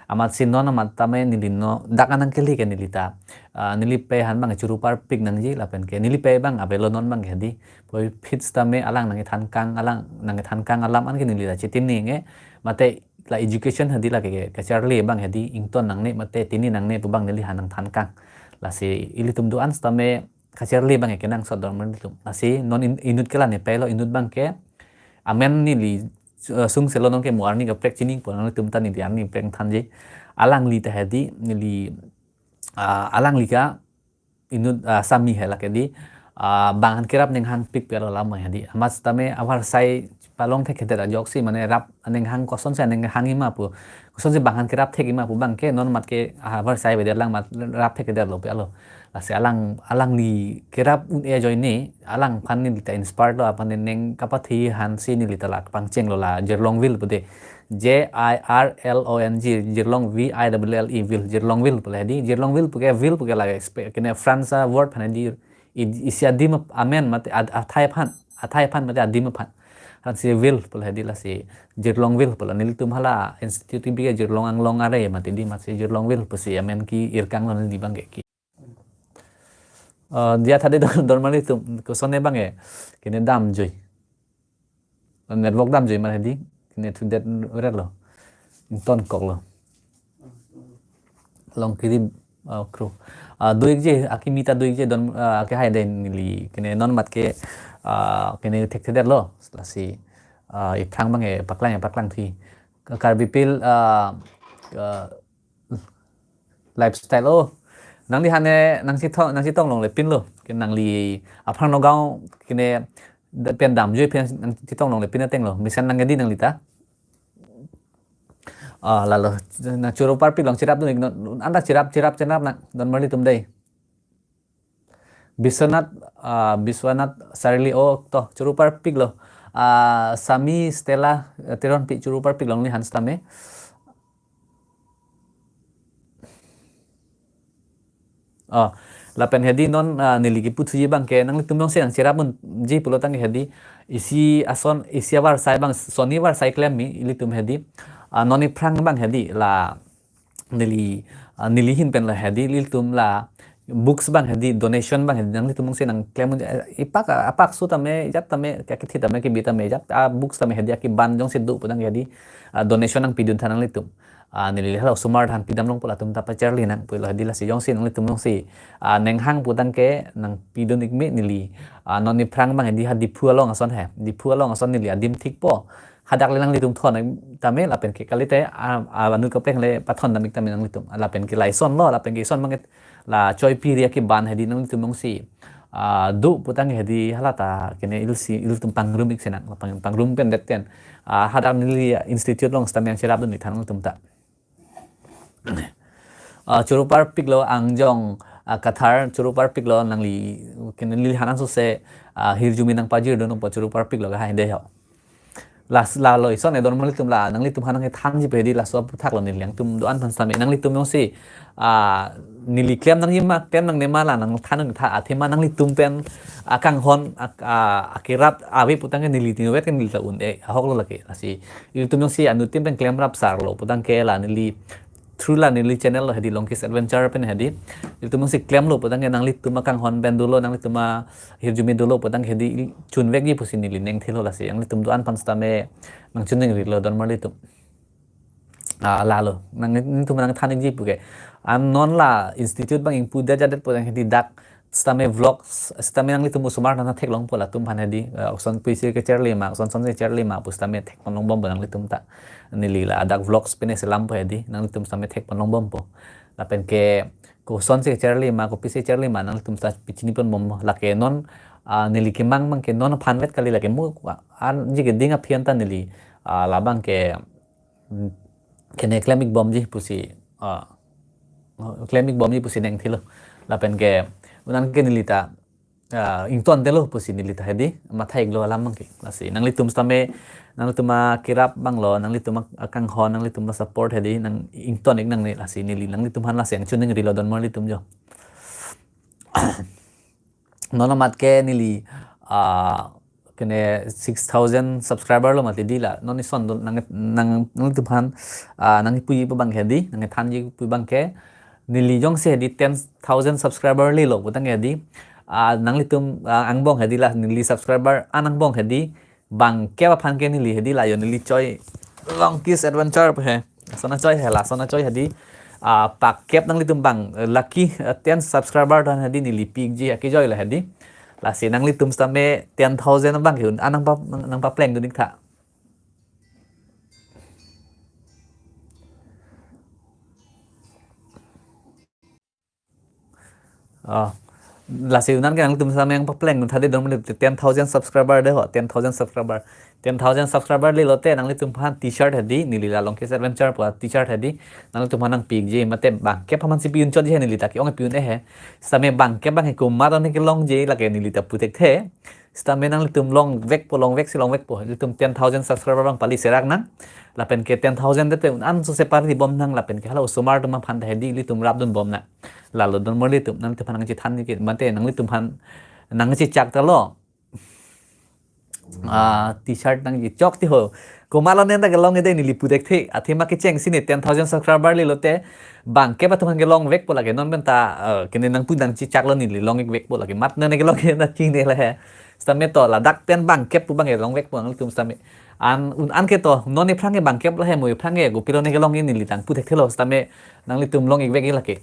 Amatsi non amat tame neli non dak an nangkele ke neli ta, ah, neli pei aphan abang churu parpik nangji, lapen ke neli pei abang avelo non abangke hedi. Puvoiphit sitame alang nangkethankang, alang nangkethankang alam an ke neli ta chitini nge, mate la education hedi lake ke, kacharli abang hedi ington nangne mate tini nangne pu abang neliphan nangthankang. Lasi ilitum do-an sitame kacharli abangke kenangsot dormar ilitum. Lasi non in-, inut ke la ne peilo, inut abangke amen neli, eh, sungselo, non ke mo arni kaprek chini pu, nanglitum ta neli arni prek thanji. Alangli ta hedi neli, ah, alangli ke inut, ah, Assami he lake di, ah, bang aphan kerap nenghangpik pu alo alam hedi. Amat sitame avarsai palong thekthedet ajoksi mane rap nenghang, kosonsi nenghangji ma pu, kosonsi bang aphan kerap thekji ma pu abangke non amat ke, ah, avarsai avedet, alang amat rap thekthedetlo pu alo. Lasi alang, alangli kerap un-e ajoine, alangphan neli ta inspire lo, aphan neng kapathe aphansi neli ta la pangchenglo la Jirlong Ville pu de. J I R L O N G, Jirlong, V I L L E, Ville, Jirlong Ville pu le hedi, Jirlong Ville pu ke, Ville pu ke la expe-, kene France a-word aphan hedi, i-, isi adim ap-, amen mate ad-, athai aphan, athai aphan mate adim aphan. Aphansi Ville pu le hedi, lasi Jirlong Ville pu la, nelitum hala institute bi ke Jirlong Anglong are mati di, amatsi Jirlong Ville pusi amen ki-irkanglo neli abangke ki. Eh, diya tha de dor-, dormar ilitum, kosonne abangke, kene damjui. Network dam joi mar hedi. Kene thudet ret lo. Ingtonkoklo. Long kiri, ah, kro. Ah, do-ikji, akimi ta do-ikji don, ah, ake hai den neli. Kene non mat ke, ah, kene thekthedetlo. Lasi, ah, iphrang abang e paklang, paklang thi. Karbi Pil, ah, ah, lifestyle o. Nangli hane nangchetong, nangchetong longle pinlo. Ke nangli aphrang Nagaon kene da-, pen damjoi pen nangchetong longle pin atenglo. Mesen nang hedi nangli ta. Ah, lalo, nang Choro Parpik along cherapdun-ik non, anta cherap, cherap, cherap nang, don marli atum dei. Biswanath, ah, Biswanath Sarli, oh, to, Choro Parpik lo. Ah, Sami Stella, eh, Teronpi Choro Parpik along neli han sitame. Oh, lapen hedi non, ah, neli kiputhuji abang ke, nanglitum jongsi nangcherapdunji pulo tangte hedi, isi ason, isi avarsai abang, sonivar sai klemji ilitum hedi, ah, non iphrang abang hedi, la neli, ah, neli ahin pen la hedi, ilitum la books abang hedi, donation abang hedi, nanglitum jongsi nangklem, eh, ipak, ah, apak su tame, jat tame, kakithi tame, kibi tame, jat, ah, books tame hedi, akiban jongsi do pu tangte hedi, ah, donation nangpidun tha nanglitum. Ah, neli hala osomar than pidam longpo, latum ta pacharli nang pulo hedi, lasi jongsi nanglitum jongsi, ah, nang hang pu tangte nangpidun-ikme neli. Ah, non iphrang abang hedi ha Diphu along ason he. Diphu along ason neli adim thikpo. Hadak le nanglitum thon tame lapen ke kalite, ah, ah, anut kaprek le pathon dam-ik tame nanglitum. Ah, lapen ke la ison lo, lapen ke ison abang ke la choipi ri akiban hedi nanglitum jongsi, ah, do pu tangte hedi hala ta kene ilsi ilitum pangrum-ik si nang, pang-, pangrum pen det pen. Ah, hadak neli institute along sitame nangcherapdun-ik tha nanglitum ta. Ah, Choro Parpik lo angjong, ah, Kathar Choro Parpik lo nangli, kene neli han angsose, ah, hirjume nangpajirdunpo Choro Parpik lo kahai dei ho. Las lalo ison edon marli atum la, nanglitum han nangthanji pu hedi laso aphuthak lo neli alangtum do-an aphan sitame. Nanglitum jongsi, ah, neli klem nangji ma, klem nangne ma la nangthan tha, athema nanglitum pen akanghon ak-, ah, akerap ave pu tangte neli tin vet ke neli ta un-e ahok lo lake. Lasi ilitum jongsi anuttin pen klemrap sar lo pu tangte la neli through la neli channel lo hedi Longki's Adventure pen hedi. Ilitum jongsi klemlo pu tangte nanglitum akanghon pen dolo, nanglitum ahirjume dolo pu tangte hedi chunvekji pusi neli nangthelo, lasi nanglitum do-an aphan sitame nangchiningrilo don marli atum. Ah, lalo, nang, nanglitum nangthanji pu ke. An non la institute abang ingpu det jadet pu tangte hedi dak sitame vlogs, sitame nanglitum osomar than theklongpo latum aphan hedi, eh, oson pusi kacharli ma, oson son si charli ma pu sitame thekpon longbompo nanglitum ta. Neli la dak vlogs pen selampo hedi, nanglitum sitame thekpon longbompo. Lapen ke koson si charli ma, kopisi charli ma, nanglitum ta pachiniponbom. Lake non, ah, neli kemang abang ke non aphan vet kali, lake mo, ah, ji keding aphi anta neli, ah, labang ke, mm, kene klem-ikbomji pusi, ah, klem-ikbomji pusi nangthelo. Lapen ke, unan ke neli ta, ah, ingtontelo pusi neli ta hedi, matha-iklo alam abang ke. Lasi, nanglitum sitame, nanglitum akerap abang lo, nanglitum akanghon, nanglitum asupport hedi, nang-ington-ik nangne, lasi neli, nanglitum aphan lasi nangchiningrilo don marli atum jo. Non amat ke neli, ah, kene six thousand subscriber lo mati di la. Non ison do nang, nang, nanglitum aphan, ah, nangkipuji pu abang ke hedi, nangthanji pu abang ke. Neli jongsi hedi ten thousand subscriber lelo pu tangte hedi, ah, nanglitum, ah, angbong hedi la neli subscriber an angbong hedi bangkep aphan ke neli hedi la yo neli choi Longki's Adventure pu he. Lason achoi he, lason achoi hedi, ah, pakep nanglitum abang, eh, lucky, eh, ten subscriber aphan hedi neli pi-ikji akejoi la hedi. Lasi nanglitum sitame ten thousand abang ke un-an nangpa, nang, nangpaplengdun-ik tha. Oh. Lasi unan ke nanglitum sitame nangpaplengdun tha dei don marli atum, ten thousand subscriber dei ho, ten thousand subscriber. Ten thousand subscriber lelote nanglitum aphan T-shirt hedi, neli la Longki's Adventure pu T-shirt hedi, nanglitum aphan nangpi-ikji, mate bangkep aphan si pi-unchotji he neli ta ke-ong pi-un-e he. Sitame bangkep abang he komat one kelongji lake neli ta pu thekthe. Sitame nanglitum longvekpo, longvek si longvekpo. Ilitum ten thousand subscriber abang pali serak nang. Lapen ke ten thousand te un-an sose parlibom nang, lapen ke hala osomar atum aphan ta hedi ilitum rapdunbom nang. Lalo don marli atum, nanglitum aphan nangchethanji ke, mate nanglitum aphan nangchechak ta lo. Ah, T-shirt nangchechok ti ho. Komat lo ne ta kelong ede neli pu thekthe. Athema kechengsi ne ten thousand subscriber lelote bangkep atum aphan kelongvekpo lake. Non pen ta, eh, kene nangpu nangchechak lo neli long-ikvekpo lake. Mat ne ne kelong ke na chini le he. Sitame to ladak pen bangkep pu abang ke longvekpo nanglitum sitame. An un an ke to non ephrang ke bangkep lahei, mo ephrang ke kopilo ne kelong neli tang pu thekthelo sitame nanglitum long-ikvek lake.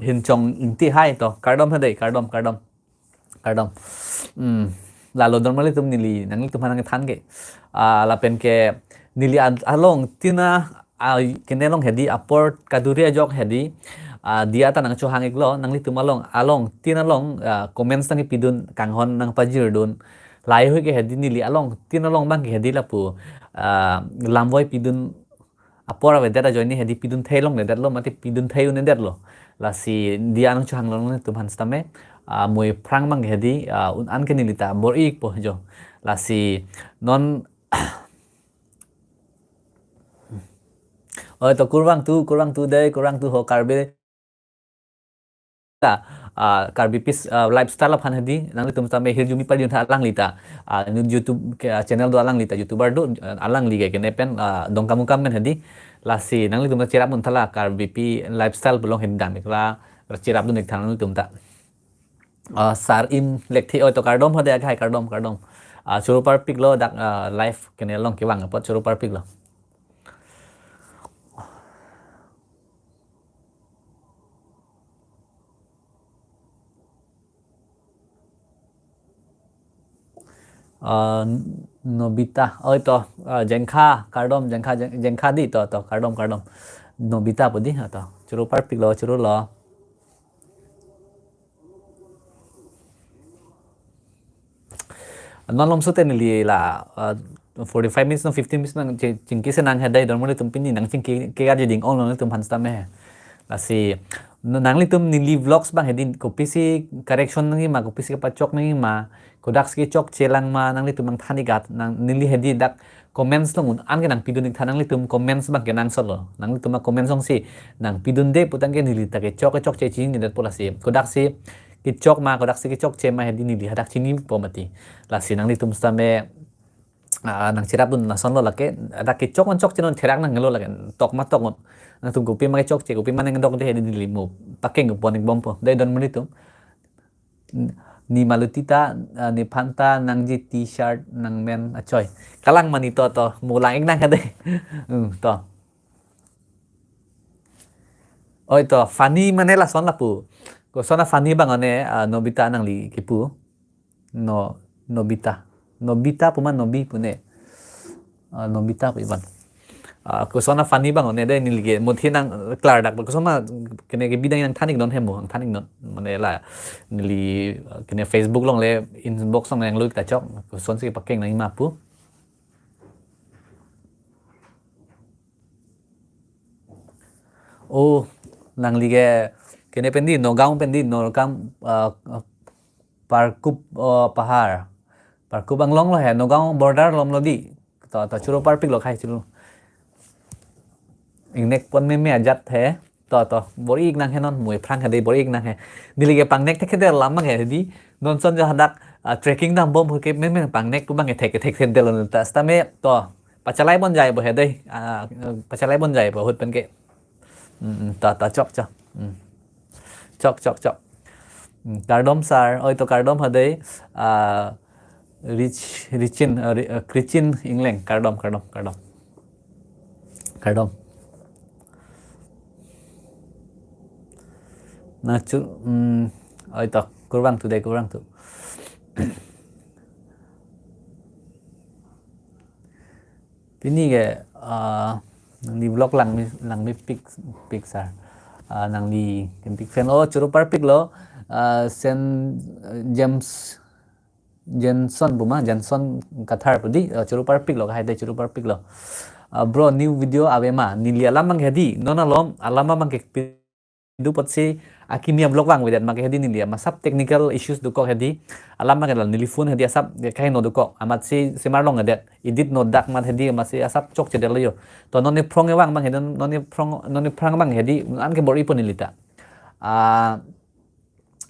Hinchong Ingti hai to. Kardom ha dei, kardom, kardom. Kardom. Hmm. Lalo don malitum neli nanglitum aphan nangthan ke. Ah, lapen ke neli an- along tina, ah, kene along hedi apor kaduri ajok hedi. Ah, diya ta nangchohang-iklo nanglitum along, along tina along, ah, comments nangpidun, kanghon nangpajirdun. Laheihui ke hedi neli along tina along abang ke hedi lapu, ah, lamvoi pidun apor avedet ajoine hedi pidun thei longledetlo, mate pidun thei un-edetlo. Lasi diya nangchohanglo nanglitum aphan sitame, ah, mo ephrang abang ke hedi, ah, un an ke neli ta bor-ikpo jo. Lasi non oi to kurvangthu, kurvangthu dei, kurvangthu ho Karbi ta, ah, Karbi Peace, ah, Lifestyle aphan hedi, nanglitum sitame hirjume pajutha alangli ta. Ah, nu YouTube ke, ah, channel do alangli ta, YouTuber do, ah, alangli ke kene pen, ah, Dongkamukam pen hedi. Lasi nanglitum ta cherap untha la Karbi Peace Lifestyle pu along hedi dam-iklo, cherapdun-ik tha nanglitum ta. Ah, Sar Im Lekthe, oi to kardom ha dei akhai, kardom, kardom. Ah, choro parpiklo dak, ah, live kene along kevang apot choro parpiklo. Ah, Nobita, oi to, ah, Jengkha, kardom, Jengkha, Jeng-, Jengkha dei to, to, kardom, kardom. Nobita pu dei, ah, to, choro parpiklo, chorolo. Non malomso te neli la, ah, forty-five minutes non fifteen minutes nang ching-, chingki si nang hedi, don malitum pini nangchingki ke aji ding-ong nanglitum aphan sitame he. Lasi, no nanglitum neli vlogs abang hedi kopisi correction nangji ma, kopisi kepachok nangji ma, kodaksi kechokche lang ma, nanglitum nangthan-ik at, nang neli hedi dak comments along un an ke nangpidun-ik tha nanglitum, comments abang ke nangsotlo. Nanglitum a-comments alongsi nangpidunde putangte neli ta kechok kechokche chini det pu lasi. Kodaksi kechok ma, kodaksi kechokche ma hedi neli hadak chinipo mati. Lasi nanglitum sitame, ah, nangcherapdun lasonlo lake, hadak kechok non chokche non therak nanglo lake, tok ma tok non. Nangtum kopima kechokche, kopima nangdokde hedi neli mo pakeng pon-ik bompo. Dei don malitum. Ni Maluti ta, ah, nephan ta nangji T-shirt nangmen achoi. Kalang mani to, to, mo lang-ik nang ha dei. Hmm, to. Oi to, funny mane lason lapu. Koson a-funny abang one, ah, Nobita nangli kipu. No, Nobita. Nobita pu ma Nobi pu ne. Ah, Nobita pu iban. Ah, koson a-funny abang one dei neli ke, mo thi nang, eh, klardak, koson ma kene ke bidang nangthan-iknon he mo, nangthan-iknon. Mane la, neli, eh, kene Facebook along le, inbox along nanglo ta chok, kosonsi pakeng nangji ma pu. Oh, nangli ke, kene pen dei, Nagaon pen dei, Nagaon, ah, ah, Parkup, oh, Pahar. Parkup Anglong lo he, Nagaon border along lo dei. To, to, choro parpiklo akhai choro. Ingnek pon meme ajat he. To, to, bor-ik nang he non, mo ephrang ha dei bor-ik nang he. Neli ke pangnek thekthedetlo alam abang ke dei. Non ason jo hadak, ah, trekking dambom ke meme pangnek pu abang ke thek, thekthedetlo ta. Sitame to, pachalai pon jaipo he dei. Ah, pachalai pon jaipo ahut pen ke. Hmm, hmm, to, to, chok, chok. Hmm. Chok, chok, chok. Hmm, kardom sir, oi to kardom ha dei. Ah, Rich, Richin, ah, Ri-, ah, Krichin Ingleng, kardom, kardom, kardom. Kardom. Nangchu, hmm, oi to, kurvangthu dei, kurvangthu. Pini ke, ah, nangli vlog langme, langmepik, pik sir. Ah, nangli kempik fan. Oh, choro parpiklo. Ah, Saint James Jenson pu ma, Jenson Kathar pu dei, ah, choro parpiklo, akhai dei choro parpiklo. Ah, bro, new video ave ma, neli alam abang ke dei, non alom, alam abang ke pi- do apotsi akimi a-vlog vangvedet ma ke hedi neli, ma asap technical issues dokok hedi. Alam ma ke la neli phone hedi asap kaheno dokok. Amatsi semar longledet. Edit no dak amat hedi amatsi asap chokchedetlo jo. To non ephrang kevang abang hedi, non ephrang, non ephrang abang hedi an ke bor-ipo neli ta. Ah,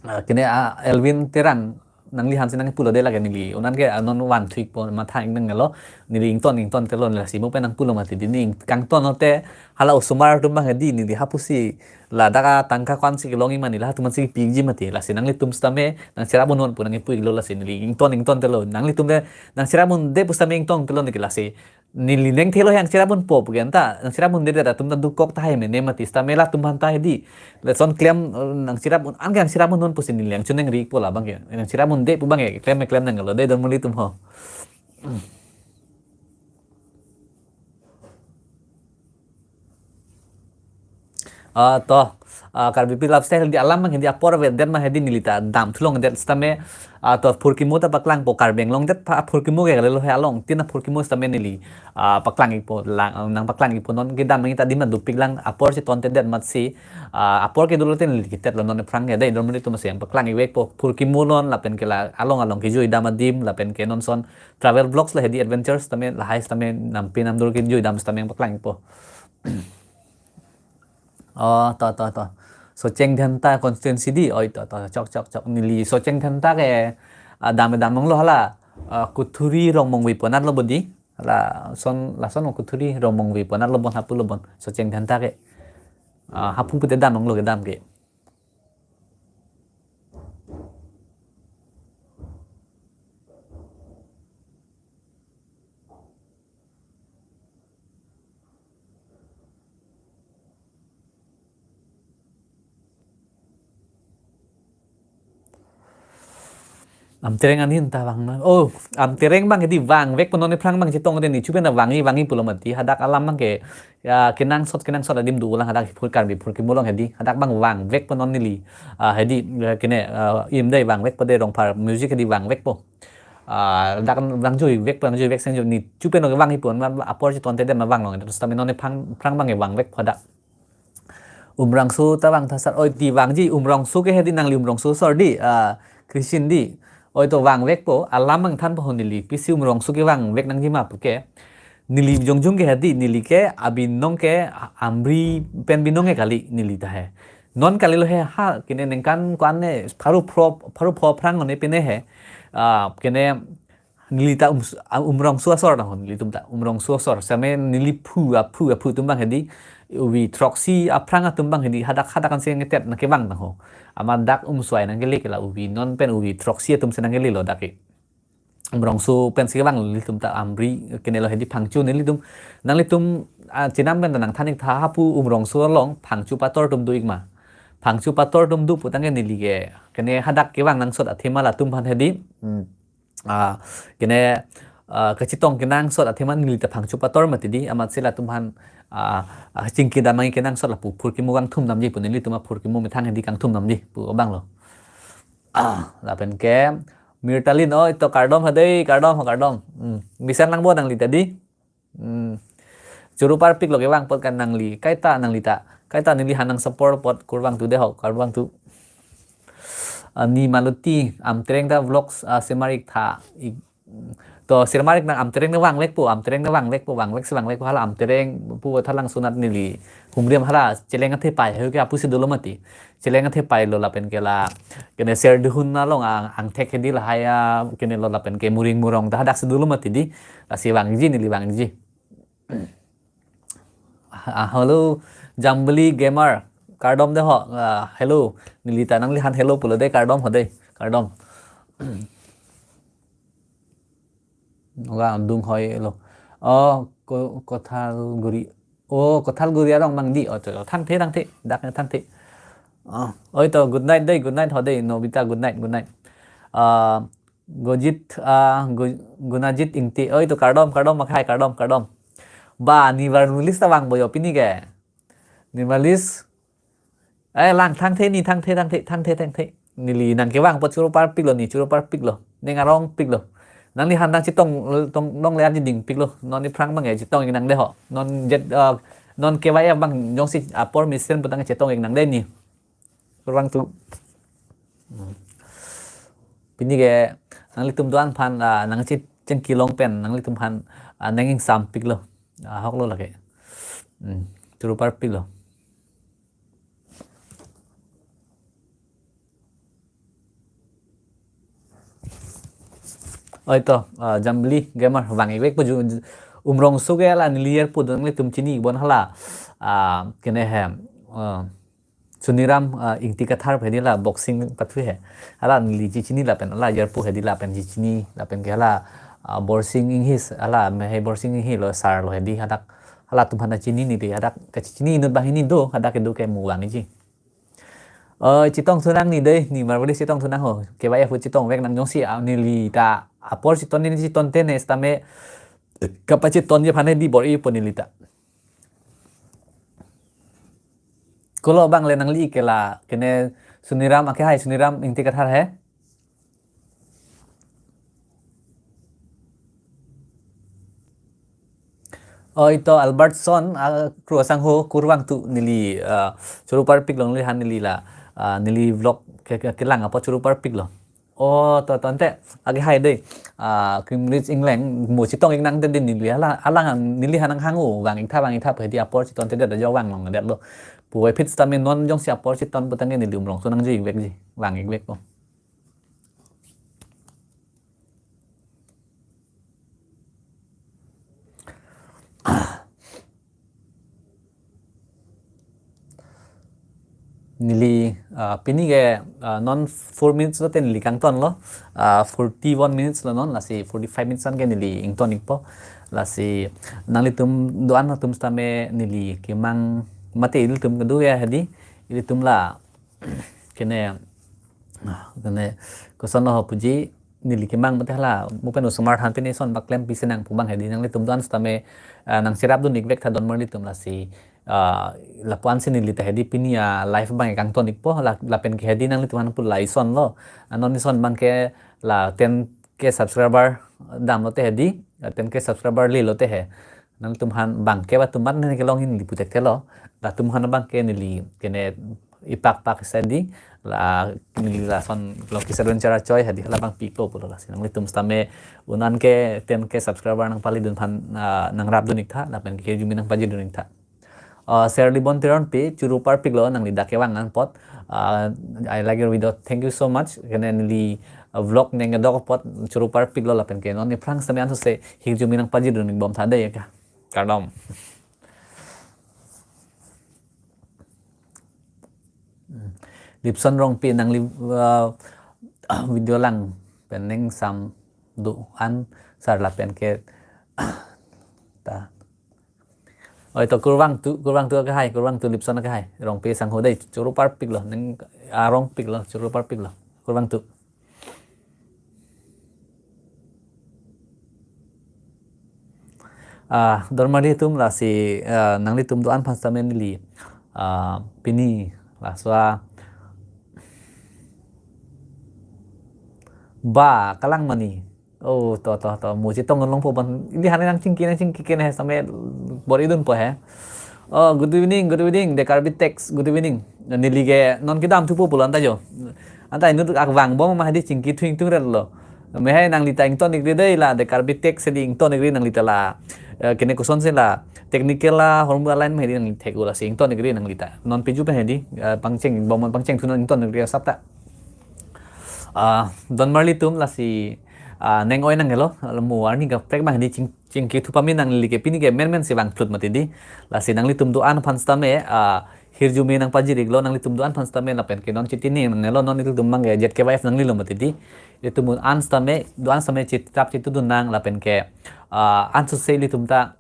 ah, kene, ah, Elvin Terang, Nangli hansi nangpulo de lake neli. Onan ke anon van thik po matha ingdeng lo. Neli ington ington telo lasi mo pen nangpulo mati di ning kangton lote hala osomar atum abang hedi neli hapusi ladak atangka ko-ansi kelong ima neli hatum ansi piji mati. Lasi nanglitum sitame nangcherap unnon pu nangkipu iklo lasi neli ington ington telo. Nanglitum de nangcherap unde pu sitame ington telo neli lasi. Neli neng thelo yang cherap unpo pu ke anta nangcherap undedet atum ta dukok tahai mene mati sitame latum aphan ta hedi. Lason klem, eh, nangcherap un, anke nangcherap unnon pusi neli yang chuneng ri po labang ke. Nangcherap unde pu abang ke klem klem nanglo de don muli atum ho. Ah, to, ah, Karbipi lifestyle di alam abang hedi apor avedet ma hedi neli ta damthu longdet sitame, ah, to phurkimo ta paklangpo Karbi Anglong det pha phurkimo ke kalilo he along tin aphurkimo sitame neli, ah, paklang ikpo lang, ah, nangpaklang ikpo non kedam nangta adim dopik lang apor si tontedet matsi, ah, apor kedo lote neli kitet lo non aphrang ke dei don muli atum si nangpaklang ikvekpo phurkimo non lapen ke la along along kejui dam adim lapen ke non son travel vlogs la hedi adventures tame lahai tame nampi namdur kejui dam tame nangpaklang ikpo. Oh, to, to, to. Socheng Dhenta constituency di. Oi, to, to, chok, chok, chok. Neli Socheng Dhenta ke, ah, dam dam nanglo hala. Ah, Kuthuri Rongmongve pu anat lo bodi. Hala son, lason Kuthuri Rongmongve pu anat lo bon hapu lo bon. Socheng Dhenta ke. Ah, hapu pute dam nanglo kedam ke. Amtereng ahin ta vang na. Oh, Amtereng abang hedi vangvek pu non aphrang abang chetong de neli chupen vangji vangji pulo mati hadak alam abang ke ya kenangsot kenangsot adim dolang hadak phur Karbi phurkimo along hedi hadak abang vangvek pu non neli. Ah, hedi, eh, kene, eh, im dei vangvek pu de Rongphar music hedi vangvek pu. Ah, dak vangjuivek pu vangjuivek seng neli chupen vangji pu non apor chetontedet ma vang long. Terus tame non aphrang aphrang abang ke vangvek pu hadak. Umrongso ta vang thasar oi di vangji Umrongso ke hedi nangli Umrongso asor di, ah, Christian di. Oi to vangvekpo alam abang thanpo ho neli pisi Umrongso ke vangvek nangji ma pu ke. Neli jongjung ke hedi neli ke abinong ke Amri pen binong ke kali neli ta he. Non kalilo he ha kene ningkan ko-an ne pharo phro pharo phro aphrang ne pine he. Ah, kene neli ta um, ah, Umrongso asor ta ho nelitum ta Umrongso asor same neli phu aphu aphu atum abang hedi uvi throksi aphrang atum abang hedi hadak hadak ansi ngetet nangkevang ta ho. Amat dak Umswai nangkele ke la uvi non pen uvi throksi atum si nangkele lo dak ke. Umrongso pensi kevang nelitum ta Amri kene lo hedi Phangcho nelitum nanglitum, ah, chenam pen ta nangthan ik tha hapu Umrongso along Phangcho pator atum do ik ma. Phangcho pator atum do pu tangke neli ke kene hadak kevang nangsot athema latum aphan hedi. Hmm. Ah, kene, ah, kachetong kenangsot athema neli ta Phangcho pator mati di, amatsi latum aphan, ah, ah, chingki damnang kenangsot lapu phurkimo kangthum damji pu nelitum aphurkimo methang hedi kangthum damji pu abang lo. Ah, lapen ke Mirtalin, oi to kardom ha dei, kardom ha kardom. Hmm, mesen lang bo nangli ta di. Hmm. Choro parpik lo kevang apot kan nangli. Kaita nangli ta. Kaita neli han nang support apot kurvangthu de ho, kurvangthu. Ah, ni Maluti, Amtereng ta vlogs, ah, semar ik tha. Ik, to semar ik nang Amtereng ta vangvekpo, Amtereng ta vangvekpo, vangvek si vangvekpo hala Amtereng pu thalang sunat neli. Humriam hala cheleng athe pai, he ke apu si dolo mati. Cheleng athe pai lo lapen ke la kene Serdihun along ang, angthek hedi lahai a kene lo lapen ke Muring Murong ta hadak si dolo mati di. Lasi vangji neli vangji. Ah, hello, Jambili Gamer. Kardom de ho. Ah, hello. Neli ta nangli han hello pulo de kardom ho de. Kardom. Noga dung hoi lo. Oh, ko, Kothalguri. Oh, Kothalguri arong mang di. Oh, to, to, thangthe, thangthe. Dak ne thangthe. Oh, oi to, good night dei, good night ho dei. Nobita, good night, good night. Ah, Gojit, ah, Gu-, Gunajit Ingti. Oi to, kardom, kardom, makhai, kardom, kardom. Ba, ni Varnulis ta vang boyo pini ke. Ni Valis. Eh, lang thangthe ni, thangthe, thangthe, thangthe, thangthe. Neli nangkevang apot choro parpik lo ni, choro parpik lo. Ning arong pik lo. Nangli han nang chetong, tong, long le arji ding pik lo. Non ni phrang abang e chetong ik nang de ho. Non jet, ah, non K Y F abang jongsi apor mesen putang chetong ik nang de ni. Kurvangthu. Hmm. Pini ke nanglitum do-an aphan, ah, nangchechengki long pen, nanglitum aphan, ah, nang ingsam pik lo. Ah, ahok lo lake. Hmm. Choro parpik lo. Oi to, ah, Jambili Gamer vang-ik vekpo ju, Umrongso ke hala neli arpu do nanglitum chini bon hala, ah, kene he, ah, Suniram, ah, Ingti Kathar hedi la boxing pathu he. Hala neli chechini lapen hala arpu hedi lapen chechini lapen ke hala, ah, Borsing Enghee, hala me he Borsing Enghee lo sar lo hedi hadak halatum aphan ta chini neli hadak kachechini inut banghini do hadak kedo ke mu vangji. Oh, chetongthu nang ni dei, ni Marwari chetongthu nang ho. K Y F chetong vek nang jongsi, ah, neli ta apor cheton ni cheton te ne sitame kapachetongji aphan hedi bor-ipo neli ta. Kolo abang le nangli ke la, kene Suniram ake hai, Suniram Ingti Kathar he. Oh, ito Albertson, ah, kru asangho kurvangthu neli, ah, choro parpiklo neli han neli la, ah, neli vlog ke, ke, kelang apot choro parpiklo. Oh, to, to, ante, ake hai dei, ah, Cambridge England, mo chetong-ik nang te din neli hala, alang neli han nanghang-o, vang-ik tha, vang-ik tha, hedi apor cheton te det jo vang long det lo. Puvoiphit sitame non jongsi apor cheton putang ke neli Umrongso nangji-ik vekji, vang-ik vekpo. Neli, ah, pini ke, ah, non four minutes lo te neli kangton lo, ah, forty-one minutes lo non, lasi forty-five minutes an ke neli ington-ikpo, lasi nanglitum do-an atum sitame neli kemang mate ilitum kedo ya hedi, ilitum la, kene, ah, kene, koson lo ho puji, neli kemang mate hala, mo pen osomar than pine son bak klem pisi nang pu abang hedi nanglitum do-an sitame, ah, nangcherapdun-ik vek tha donmarlitum lasi, ah, lapu-an si neli ta hedi pini a live abang kangton-ikpo la, lapen ke hedi nanglitum aphan pu la ison lo, ah, non ison abang ke la ten K subscriber damlo te hedi, la ten K subscriber lelo te he. Nangtum aphan abang ke ba tum aphan ne kelong hin neli pu thekthe lo. Latum aphan abang ke neli kene ipak pak sandi la neli lason Lucky Adventure achoi hedi la abang piklo pulo lasi. Nanglitum sitame un-an ke ten K subscriber nangpalidun aphan, ah, nangrapdun-ik tha, lapen ke hirjume nangpajidun-ik tha. Ah, Sherly Bon Teronpi, choro parpiklo nangli dak kevang apot. Ah, I like your video. Thank you so much. Kene neli, ah, vlog neng kedok apot choro parpiklo lapen ke non aphrang sitame ansose hirjume nangpajidun-ik bom tha dei ka. Kardom. Hmm. Lipson Rongpi nangli, uh, video lang pen ning sam do-an sar lapen ke ta. Oi to kurvangthu, kurvangthu ake hai, kurvangthu Lipson ake hai. Rongpi asangho dei, choro parpiklo, ning arong piklo, choro parpiklo. Kurvangthu. Ah, donmarlitum lasi, ah, nanglitum do-an aphan sitame neli, ah, pini laso a ba kalang mani. Oh, to, to, to, mo chetong longpo ban. Ili hane nangchingki, nangchingki kene he sitame bor-idunpo he. Oh, good evening, good evening, the Karbi Text, good evening. Neli ke non kedamthupo pulo anta jo. Anta inut akvang bom ma hedi chingki thu ingtungret lo. Me hai nangli ta ington-ikri dei la, the Karbi Text hedi ington-ikri nangli ta la. Eh, kene kosonsi la technical la hormu align ma hedi nangli thek-o lasi ington-ikri nangli ta. Non piju pen hedi, eh, pangcheng bom pangcheng thu non ington-ikri asap ta. Ah, donmarlitum lasi, ah, neng oi nanghelo, mo arni kaprek abang hedi ching, chingki thu pame nangli ke pini ke menmen si vangphlut mati dei. Lasi nanglitum do-an aphan sitame, ah, hirjume nangpajir-iklo, nanglitum do-an aphan sitame lapen ke non chitini nanghelo, non ilitum abang ke Z K Y F nanglilo mati dei. Ilitum do-an sitame, do-an sitame chetrap chetudun nang lapen ke, ah, ansose ilitum ta,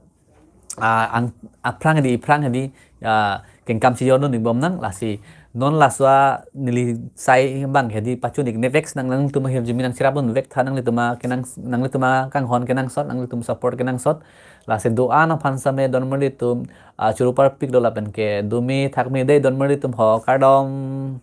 ah, ang, aphrang hedi, iphrang hedi, ah, kengkam chejordun-ik bom nang, lasi non laso a neli sai abang hedi pachun-ik ne vek nang, nanglitum ahirjume nangcherapdun vek tha, nanglitum akenang, nanglitum akanghon kenangsot, nanglitum support kenangsot, lasi do-an aphan sitame donmarlitum, ah, choro parpiklo lapen ke dome thakme dei donmarlitum ho, kardom.